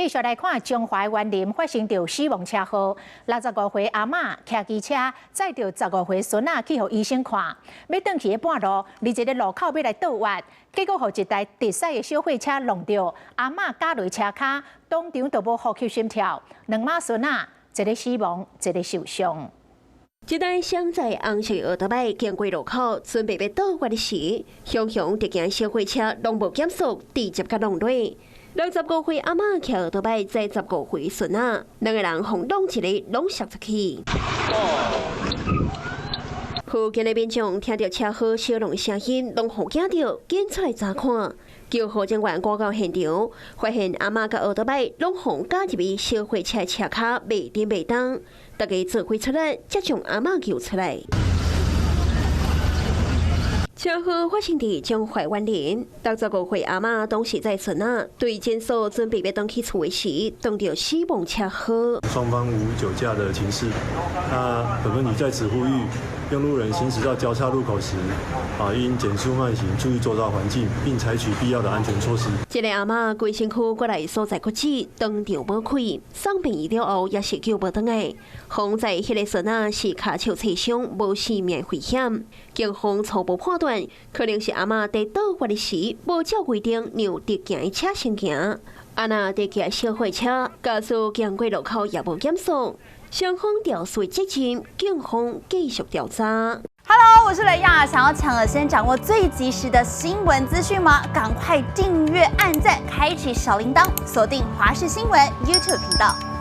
繼續來看彰化員林發生著死亡車禍，65歲阿嬤騎機車載著15歲孫仔去予醫生看，欲轉去的半路，佇一個路口欲來倒彎，結果予一台直駛的小貨車挵著，阿嬤軋落車跤，當場就無呼吸心跳，兩媽孫仔一個死亡，一個受傷。這台雙載紅色歐多擺經過路口，準備欲倒彎的時，雄雄直行小貨車攏無減速，直接共挵落。65歲阿嬤騎歐多擺載15歲孫仔，兩个人予挵一个攏摔出去。附近的民眾聽著車禍小挵聲音，攏予驚著，緊出來查看。救護人員趕到現場，發現阿嬤佮歐多擺攏予軋入去小貨車車跤，袂振袂動。大家做伙出來，才將阿嬤救出來。車禍發生佇彰化員林，65歲阿嬤當時載孫仔對診所準備欲轉去厝的時，撞著死亡車禍。雙方無酒駕的情事。那本分局在此呼籲，用路人行駛到交叉路口時，應減速慢行，注意周遭環境，並採取必要的安全措施。這个阿嬤規身軀骨力所在骨折，當場無氣，送病院了後也是救無轉來。予載彼个孫仔是跤手擦傷，無生命危險。警方初步判斷，可能是阿嬤佇倒彎的時，無照規定讓直行的車先行，啊若直行小貨車，駕駛經過路口也無減速，雙方肇事責任，警方繼續調查。 Hello，我是雷亞，想要搶先掌握最及時的新聞資訊嗎？趕快訂閱、按讚、開啟小鈴鐺，鎖定華視新聞 YouTube 頻道。